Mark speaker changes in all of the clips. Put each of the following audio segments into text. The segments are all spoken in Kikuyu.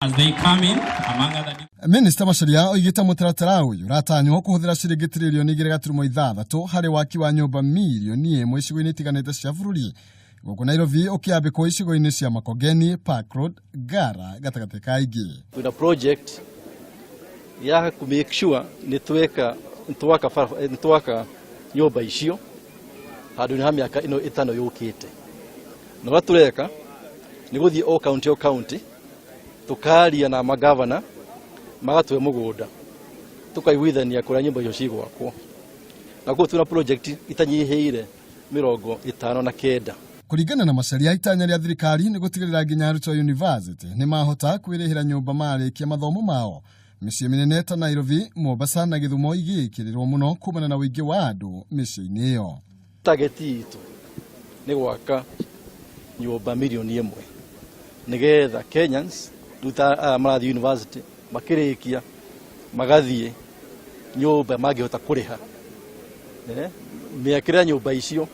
Speaker 1: As they come in, among other
Speaker 2: Minista Macharia oigĩte mũtaratara ũyũ ũratanywo kũhũthĩra ciringi tiririoni igĩrĩ gaturumo ithathatũ harĩ waki wa nyũmba mirioni ĩmwe icigo-inĩ itiganĩte cia bũrũri gũkũ Nairobi ũkĩambĩkwo icigo-inĩ cia Makongeni, Park Road, Ngara gatagatĩ ka ingĩ.
Speaker 3: Twĩna project ya ku make sure nĩ tweka nĩ twaka nyũmba icio handũ-inĩ ha mĩaka ĩno ĩtano yũkĩte. Na ũrĩa tũreka nĩ gũthiĩ o county o county tũkaria na magavana magatũhe mũgũnda tũkaiguithania kũrĩa nyũmba icio cigwakwo. Na koguo twĩna project itanyihĩire 59.
Speaker 2: Kũringana na Macharia, itanya rĩa thirikari nĩ gũtigĩrĩra nginya arutwo a university nĩ mahota kwĩrĩhĩra nyũmba marĩkia mathomo mao. Mĩciĩ mĩnene ta Nairobi, Mombasa na Gĩthumo igĩkĩrĩrwo mũno kumana na ũingĩ wa andũ mĩciĩ-inĩ ĩyo.
Speaker 3: Target itũ nĩ gwaka nyũmba mirioni 1 nĩgetha Kenyans rĩu ta aya marathiĩ university makĩrĩkia magathiĩ nyũmba mangĩhota kũrĩha. Mĩakĩre ya nyũmba icio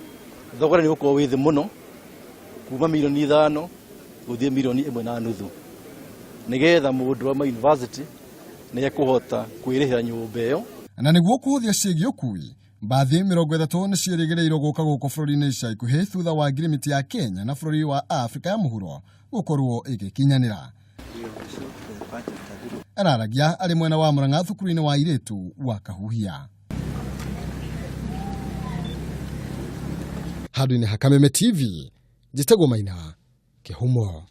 Speaker 3: thogora nĩ ũgũkorwo wĩ thĩ mũno kuma mirioni 5 gũthiĩ mirioni 1.5 nĩgetha mũndũ wa university nĩ ekũhota kwĩrĩhĩra nyũmba ĩyo.
Speaker 2: Na nĩguo kũhũthia ciĩgiĩ ũkui, mbathi 30 nĩ ciĩrĩgĩrĩirwo gũka gũkũ bũrũri-inĩ ica ikuhĩ thutha wa ngirimiti ya Kenya na bũrũri wa Afrika ya mũhuro gũkorwo ĩgĩkinyanĩra. Araragia arĩ mwena wa Murang'a thukuru-inĩ wa airĩtu wa Kahuhia. Handũ-inĩ ha Kameme TV, njĩtagwo Maina Kĩhumo.